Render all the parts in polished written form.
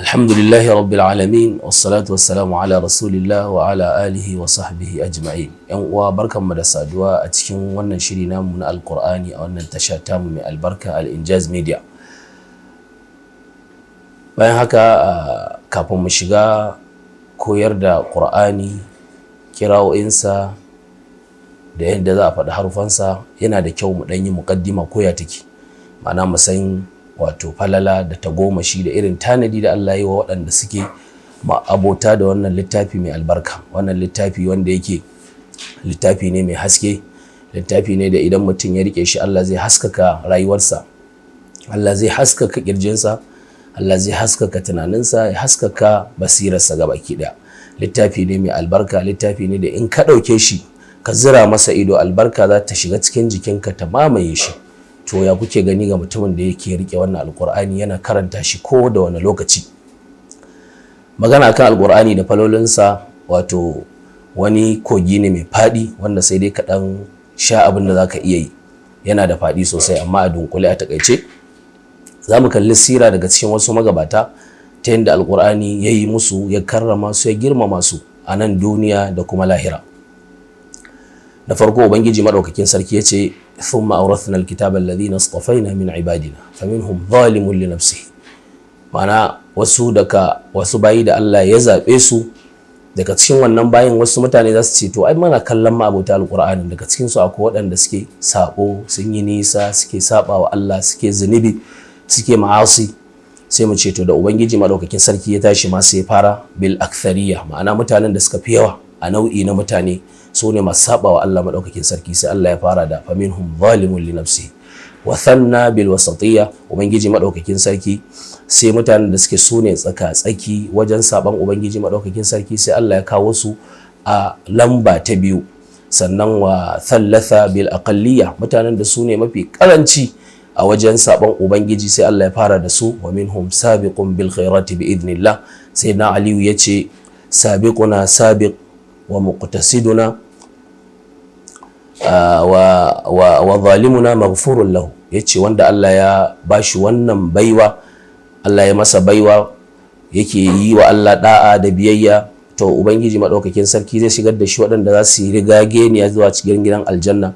Alhamdulillahi rabbil alamin, wassalatu wassalamu ala rasulillah wa ala alihi wa sahbihi ajma'in. Yan uwa, barkanmu da saduwa a cikin wannan shiri namu na Alqur'ani a wannan tasha tamu mai albarka, Al-Injaz Media. Bayan haka, kafin mu shiga koyar da Qur'ani, kira'o'insa da yadda za a faɗi harufansa, yana da kyau mu ɗan yi muƙaddima koya take, ma'ana mu san wato falala da tagomashi da irin tanadi da Allah ya yi wa waɗanda suke abota da wannan littafi mai albarka. Wannan littafi wanda yake littafi ne mai haske, littafi ne da idan mutum ya rike shi, Allah zai haskaka rayuwarsa, Allah zai haskaka kirjinsa, Allah zai haskaka tunaninsa, ya haskaka basirarsa gabaki ɗaya. Littafi ne mai albarka, littafi ne da in ka ɗauke shi ka zira masa ido, albarka za ta shiga cikin jikinka ta mamaye shi. To, ya kuke gani ga mutumin da yake rike wannan Alkur'ani, yana karanta shi ko da wani lokaci? Magana kan Alkur'ani da falolinsa wato wani kogi ne mai faɗi wanda sai dai kaɗan sha abin da za ka iya yi. Yana da faɗi sosai, amma a dunkule, a takaice, za mu kalli sira daga cikin wasu magabata ta yadda Alkur'ani ya yi musu, ya karrama su, ya girmama su a nan duniya da kuma lahira. Da farko, Ubangiji Maɗaukakin Sarki ya ce, "Thumma awrathna alkitaba alladhina istafaina min ibadina, faminhum zalimun li nafsihi." Ma'ana, wasu daga wasu bayi da Allah ya zaɓe su, daga cikin wannan bayin wasu mutane za su ce, "To ai muna kallon ma abota Alqur'ani, daga cikin su akwai waɗanda suke sabo, sun yi nisa, suke saba wa Allah, suke zunubi, suke ma'asi." Sai mu ce, to, da Ubangiji Maɗaukakin Sarki ya tashi ma sai fara bil akthariya, ma'ana mutanen da suka fi yawa a nau'i na mutane su ne masu saba wa Allah Maɗaukakin Sarki. Sai Allah ya fara da faminhum zalimun li nafsihi, wa thanna bil wasatiyya. Ubangiji Maɗaukakin Sarki sai mutanen da suke su ne tsaka tsaki wajen saban Ubangiji Maɗaukakin Sarki, sai Allah ya kawo su a lamba ta biyu. Sannan wa thallatha bil aqalliyya, mutanen da su ne mafi karanci a wajen saban Ubangiji, sai Allah ya fara da su, wa minhum sabiqun bil khairati bi idnillah. Sai na Aliyu ya ce, sabiquna sabiq wa muqtasiduna wa zalimuna maghfurun lahu. Yace wanda Allah ya bashi wannan baiwa, Allah ya masa baiwa, yake yi wa Allah da'a da biyayya, to Ubangiji Maɗaukakin Sarki zai shigar da shi waɗanda za su yi rigageniya zuwa cikin gidan aljanna,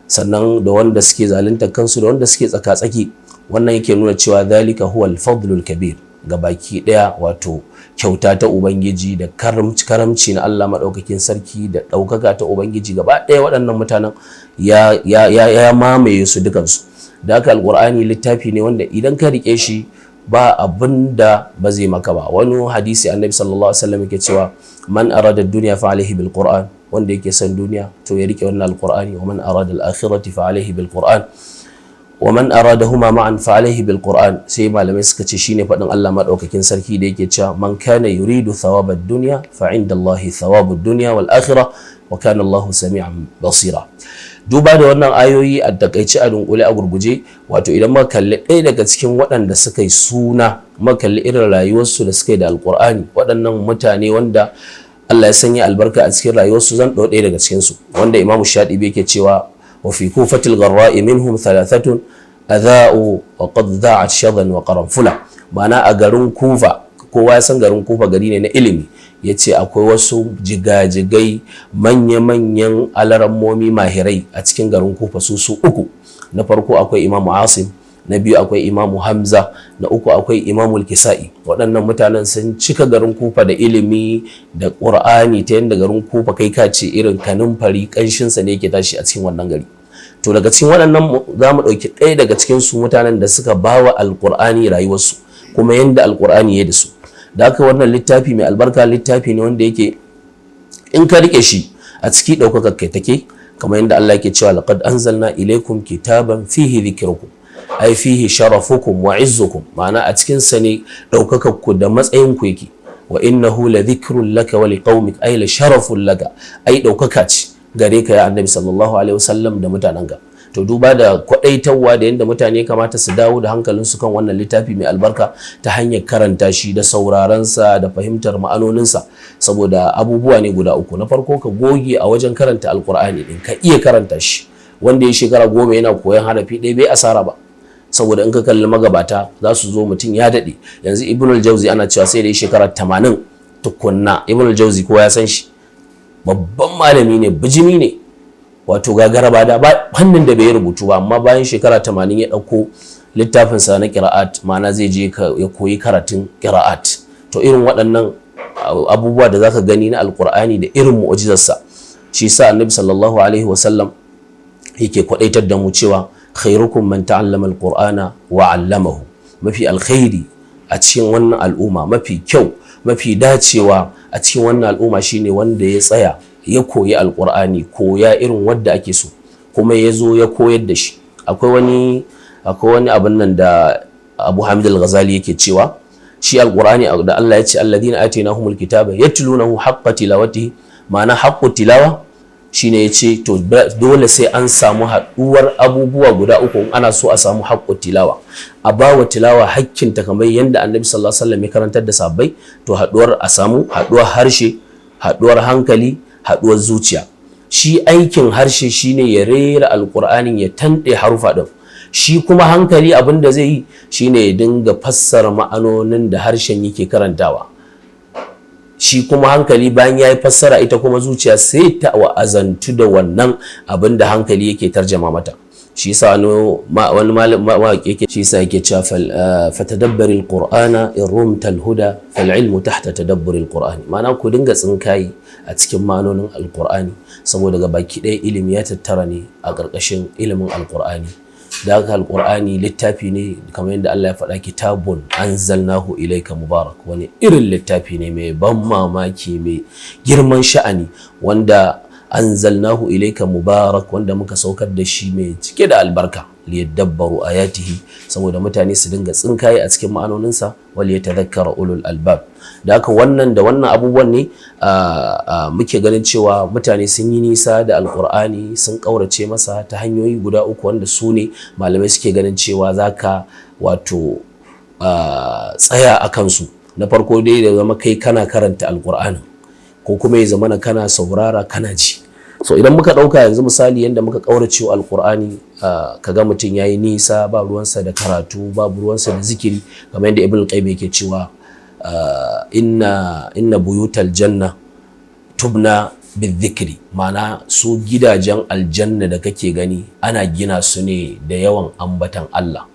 sannan da wanda suke zalunta kansu, da wanda suke tsaka-tsaki. Wannan yake nuna cewa zalika huwa al-fadlul kabir, ga baki ɗaya wato kyauta ta Ubangiji da karamci na Allah Maɗaukakin Sarki da ɗaukaka ta Ubangiji, gaba ɗaya waɗannan mutanen ya mamaye su dukansu. Da haka Alƙur'ani littafi ne wanda idan ka riƙe shi, ba abin da ba zai maka ba. Wani hadisi, Annabi sallallahu alaihi wasallam yake cewa, man arada dunya fa alaihi bil Qur'an, wanda yake son duniya to ya rike wannan Alqur'ani, wa man arada al akhirati fa alaihi bil Qur'an, wa man aradahuma ma'an fa alaihi bil Qur'an. Sai malamai suka ce shine faɗin Allah Madaukakin Sarki da yake cewa, man kana yuridu thawabad dunya fa inda Allahi thawabud dunya wal akhirah, wa kana Allahu sami'an basira. Duba da wannan ayoyi, a takaice, a dunkule, a gurguje, wato idan muka kalli ɗaya daga cikin waɗanda suka yi suna, muka kalli irin rayuwarsu da suka yi da Alƙur'ani, waɗannan mutane wanda Allah ya sanya albarka a cikin rayuwarsu, zan ɗau ɗaya daga cikinsu wanda Imamu Shaɗibi yake cewa, wa fi Kufatil gharra'i minhum thalathatun adha'u wa qad dha'at shadan wa qaranfula. Ma'ana, a garin Kufa, kowa ya san garin Kufa gari ne na ilimi, ya ce akwai wasu jigajigai, manya-manyan alarammomi mahirai a cikin garin Kufa, su su uku. Na farko akwai Imamu Asim, na biyu akwai Imamu Hamza, na uku akwai Imamu Kisa'i. Waɗannan mutanen sun cika garin Kufa da ilimi da Ƙur'ani, ta yadda garin Kufa kai ka ce irin kanumfari, ƙanshinsa ne yake tashi a cikin wannan gari. To, daga cikin waɗannan za mu ɗauki ɗaya daga cikin su, mutanen da suka bawa Alƙur'ani rayuwarsu, kuma yadda Alƙur'ani ya da su. Da haka wannan littafi mai albarka littafi ne wanda yake in ka rike shi, a ciki ɗaukakar kai take, kamar yadda Allah yake cewa, laqad anzalna ilaykum kitaban fihi dhikrukum, ai fihi sharafukum wa izzukum. Ma'ana, a cikin sa ne ɗaukakar ku da matsayin ku yake. Wa innahu la dhikrun laka wa liqaumik, ai la sharafun laka, ai ɗaukaka ce gare ka ya Annabi sallallahu alaihi wasallam da mutanenka. To, duba da kwadaitarwa da yadda mutane kamata su dawo da hankalinsu kan wannan littafi mai albarka ta hanyar karanta shi da saurarensa da fahimtar ma'anoninsa, saboda abubuwa ne guda uku. Na farko, ka goge a wajen karanta Alkur'ani din, ka iya karanta shi. Wanda ya shekara 10 yana koyon harafi ɗaya bai asara ba. Saboda in ka kalli magabata, za su zo mutum ya daɗe. Yanzu Ibnul Jauzi, ana cewa sai da ya shekara 80 tukunna. Ibnul Jauzi kowa ya san shi, babban malami ne, bijimi ne, wato gagara ba da ba fannin da bai yi rubutu ba. Amma bayan shekara 80 ya ɗauko littafinsa na ƙira'at, ma'ana zai je ya koyi karatun ƙira'at. To, irin waɗannan abubuwa da zaka gani na Alƙur'ani da irin mu'jizarsa, shi sa Annabi sallallahu alaihi wasallam yake kwadaitar da mu cewa khairukum man ta'allama alqur'ana wa 'allamahu. Mafi alkhairi a cikin wannan al'umma, mafi kyau, mafi dacewa a cikin wannan al'umma, shine wanda ya tsaya ya koyi Alqur'ani, koya irin wadda ake so, kuma ya zo ya koyar da shi. Akwai wani abin nan da Abu Hamid al-Ghazali yake cewa shi Alqur'ani da Allah ya ce alladhina atainahumul kitaba yatlunahu haqqa tilawatihi, ma'ana haqqu tilawa, shine ya ce to dole sai an samu haɗuwar abubuwa guda uku in ana so a samu haƙƙo tilawa, a ba wa tilawa hakkinta kamar yadda Annabi sallallahu alaihi wasallam ya karantar da sahabbai. To, haɗuwar a samu haɗuwar harshe, haɗuwar hankali, haɗuwar zuciya. Shi aikin harshe shine ya rera Alƙur'anin, ya tanɗe harufa ɗin. Shi kuma hankali abin da zai yi shine ya dinga fassara ma'anonin da harshen yake karantawa. Shi kuma hankali bayan ya yi fassara, ita kuma zuciya sai ta wa'azantu da wannan abin da hankali yake tarjama mata. Shi yasa wani mawaƙi yake, shi yasa yake cewa fatadabbari alqur'ana in rumta alhuda, fal ilmu tahta tadabburi alqur'ani. Ma'ana, ku dinga tsinkayi a cikin ma'anonin Alqur'ani, saboda ga baki ɗaya ilimi ya tattara ne a ƙarƙashin ilimin Alqur'ani. Da haka Alqur'ani littafi ne, kamar yadda Allah ya faɗa, kitabun anzalnahu ilayka mubarak. Wani irin littafi ne mai ban mamaki, mai girman sha'ani, wanda anzalnahu ilayka mubarak, wanda muka saukar da shi mai cike da albarka, liyadabbaru ayatihi, saboda mutane su dinga tsinkaye a cikin ma'anoninsa, wal yatadhakkara ulul albab. Da haka wannan da wannan abubuwan ne muke ganin cewa mutane sun yi nisa da Alkur'ani, sun ƙaurace masa ta hanyoyi guda uku, wanda su ne malamai suke ganin cewa zaka wato tsaya a kansu. Na farko dai, da zama kai kana karanta Alkur'anin, ko kuma ya zamana kana saurara, kana ji. So idan muka ɗauka yanzu misali yadda muka ƙaurace wa Alƙur'ani, kaga mutum ya yi nisa, ba ruwansa da karatu, babu ruwansa da zikiri, kamar yadda Ibn Qayyim yake cewa inna buyutal janna tubna bizikri. Ma'ana, su gidajen aljanna da kake gani ana gina su ne da yawan ambatan Allah.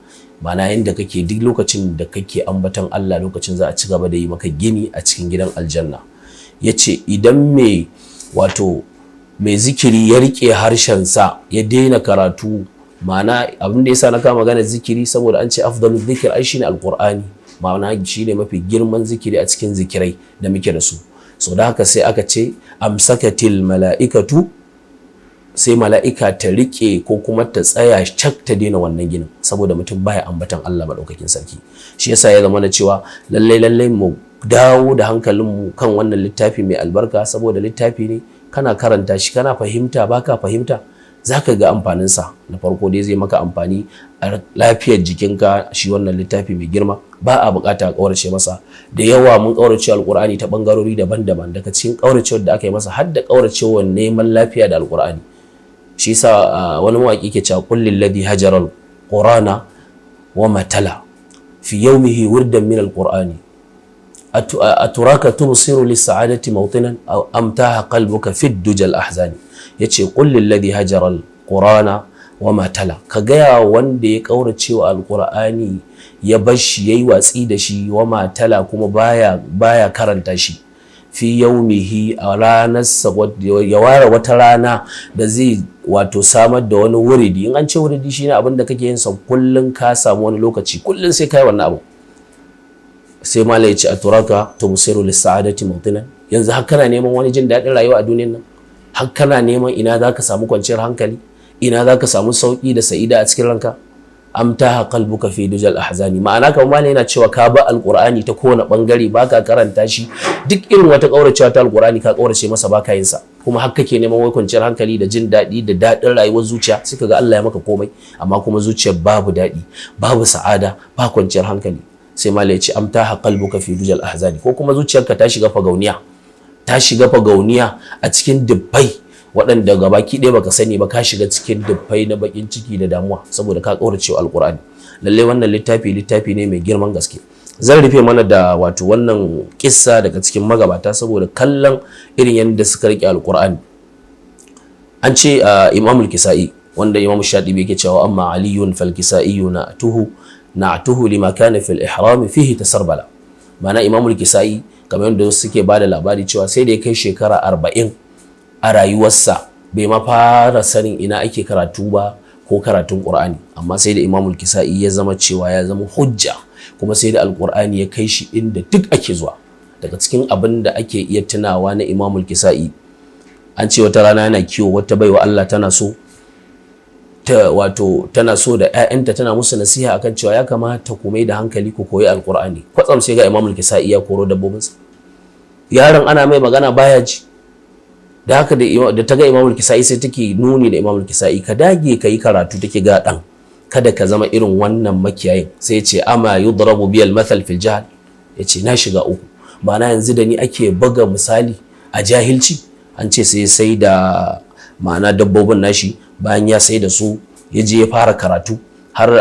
Ma'ana, yadda kake, duk lokacin da kake ambatan Allah, lokacin za a ci gaba da yi maka gini a cikin gidan aljanna. Ya ce idan mai wato mai zikiri ya rike harshensa, ya daina karatu. Ma'ana, abin da yasa na kama magana zikiri, saboda an ce afdalu zikir ai shine Alqur'ani, ma'ana shine mafi girman zikiri a cikin zikirai da muke da su. So da haka sai aka ce amsakatil mala'ikatu, sai mala'ika ta rike ko kuma ta tsaya cak, ta daina wannan ginin, saboda mutum baya ambatan Allah madaukakin sarki. Shi yasa ya zama na cewa lallai lallai mu dawo da hankalinmu kan wannan littafi mai albarka, saboda littafi ne kana karanta shi, kana fahimta, baka fahimta, zaka ga amfaninsa. Na farko dai, zai maka amfani a lafiyar jikinka. Shi wannan littafi mai girma ba a bukata a kaurace masa. Da yawa mun kaurace Alkur'ani ta bangarori daban-daban. Daga cikin kauracewar da aka yi masa har da kauracewar neman lafiya da Alkur'ani. Shi yasa wani mawaki ke cewa qul lilladhi hajara alqur'ana wa matala fi yawmihi wirdan min alqur'ani, aturaka tubsiru lis-sa'adati mawtinan aw am taha qalbuka fi dujal ahzani. Yace qul lilladhi hajara alqur'ana wa matala, ka gaya wanda ya kaurace wa Alqur'ani, ya bar shi, yayi watsi da shi, wa matala, kuma baya karanta shi, fi yaumihi, a ranarsa, ya ware wata rana da zai wato samar da wani wuridi. In an ce wuridi, shine abin da kake yin sa kullun, ka samu wani lokaci kullun sai kai wannan abu. Sai malai ya ce aturaka tubsiru lis-sa'adati mawtinan, yanzu har kana neman wani jin daɗin rayuwa a duniyar nan? Har kana neman ina zaka samu kwanciyar hankali, ina zaka samu sauki da sa'ida a cikin ranka? Am taha qalbuka fi dujal ahzani. Ma'ana, kamar malai yana cewa ka ba Alqur'ani ta kowane bangare, baka karanta shi, duk irin wata kauracewa ta Alqur'ani ka kaurace masa, baka yin sa, kuma har kake neman wai kwanciyar hankali da jin daɗi da daɗin rayuwar zuciya. Sai kaga Allah ya maka komai, amma kuma zuciyar babu daɗi, babu sa'ada, ba kwanciyar hankali. Sai malai ya ce am taha qalbuka fi dujal ahzani, ko kuma zuciyarka ta shiga fagauniya, ta shiga fagauniya a cikin dubbai waɗanda gabaki ɗaya baka sani ba, ka shiga cikin dubbai na bakin ciki da damuwa saboda ka ƙaurace Alƙur'ani. Lalle wannan littafi littafi ne mai girman gaske. Zan rufe mana da wato wannan kissa daga cikin magabata, saboda kallon irin yadda suka rike Alqur'ani. An ce Imamul Kisa'i, wanda Imam Shatibi yake cewa: "Amma Aliyun fal Kisa'i na'tuhu na'tuhu lima kana fil ihram fihi tasarbala." Ma'ana, Imamul Kisa'i, kamar yadda suke bada labari cewa sai da ya kai shekara 40 a rayuwarsa bai ma fara sanin ina ake karatu ba ko karatun Qur'ani, amma sai da Imamul Kisa'i ya zama cewa ya zama hujja, kuma sai da Alqur'ani ya kai shi inda duk ake zuwa. Daga cikin abin da ake iya tunawa na Imamul Kisa'i, an ce wata rana yana kiwo, wata baiwa Allah tana so ta wato tana so da ƴaƴanta, tana musu nasiha akan cewa ya kamata ku mai da hankali ku koyi Alqur'ani. Kwatsam sai ga Imamul Kisa'i ya koro dabbobinsa. Yaron ana mai magana baya ji. Da haka da ta ga Imamul Kisa'i, sai take nuni da Imamul Kisa'i, "Ka dage ka yi karatu," take ga dan, "kada ka zama irin wannan makiyayin." Sai ya ce: "Ama yudrabu biyal mathal fil jahl?" Ya ce: "Na shiga uku, ma'ana yanzu da ni ake buga misali a jahilci." An ce sai sai da ma'ana dabbobin nashi. Bayan ya sai da su, ya je ya fara karatu, har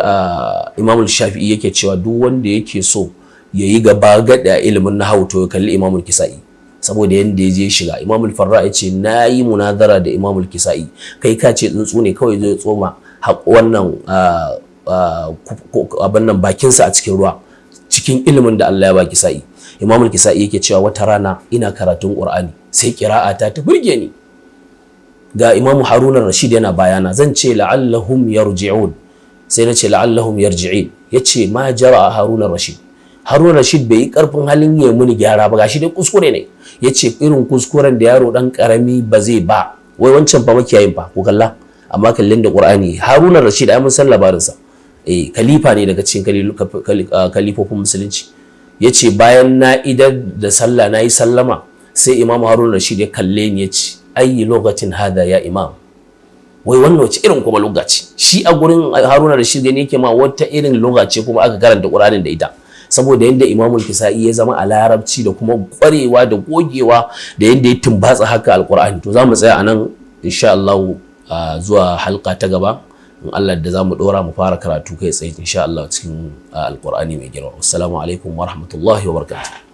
Imamul Shafi'i yake cewa duk wanda yake so ya yi gaba gada ilimin nahawu, to ya kalli Imamul Kisa'i, saboda yanda ya je shiga. Imamul Farra ya ce: "Na yi munazara da Imamul Kisa'i, kai ka ce tsuntsu ne kawai zai tsoma wannan abin nan bakinsa a cikin ruwa, cikin ilimin da Allah ya ba Kisa'i." Imamul Kisa'i yake cewa wata rana ina karatun Qur'ani, sai qira'ata ta burge ni. Ga Imamu Haruna Rashid yana bayana, zan ce "la'allahum yarji'un", sai na ce "la'allahum yarji'in". Yace: "Ma jara Haruna Rashid, Haruna Rashid bai yi karfin halin ya muni gyara ba, gashi dai kuskure ne." Yace irin kuskuren da yaro dan karami ba zai ba. Wai wancan fa makiyayin fa ko kalla, amma kallin da Qur'ani. Haruna Rashid ai mun san labarinsa, khalifa ne daga cikin kalifofin musulunci. Yace bayan na idar da sallah, na yi sallama, sai Imam Haruna Rashid ya kalle ni ya ce: "Ayi lokacin hada ya imam? Wai wannan wace irin kuma lugha ce?" Shi a gurin Haruna Rashid gani yake ma wata irin lugha ce kuma aka karanta Qur'anin da ita, saboda yadda Imamul Kisa'i ya zama a larabci da kuma kwarewa da gogewa da yadda ya tumbatsa haka Alqur'ani. To, za mu tsaya anan insha Allah, zuwa halka ta gaba in Allah da za mu dora mu fara karatu kai tsaye insha Allah cikin Alqur'ani mai girma. Assalamu alaikum wa rahmatullahi wa barakatuh.